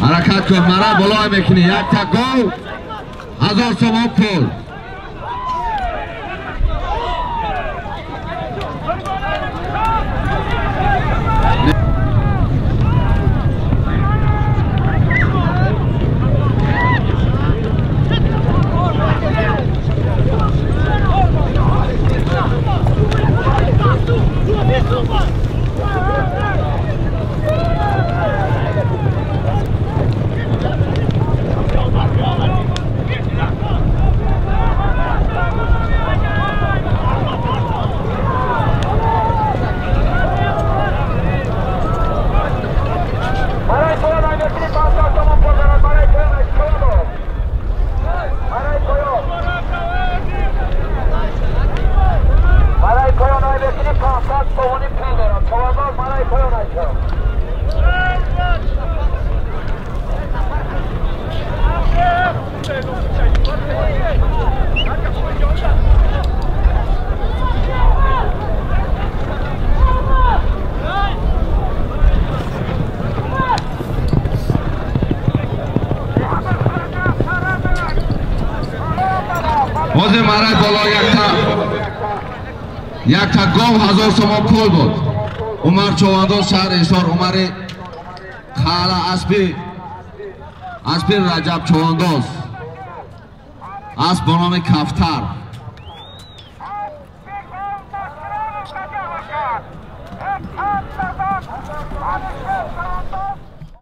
Ҳаракат кун, мара боло мекунӣ. Якта гов, 1000 сомон пул. Ҳозир марай боло якта гов 1000 сомон пул буд. Умар Човандоз шаҳри Ҳисор, Умари Қала аспи Раҷаб Човандоз, асп бо номи Кафтар.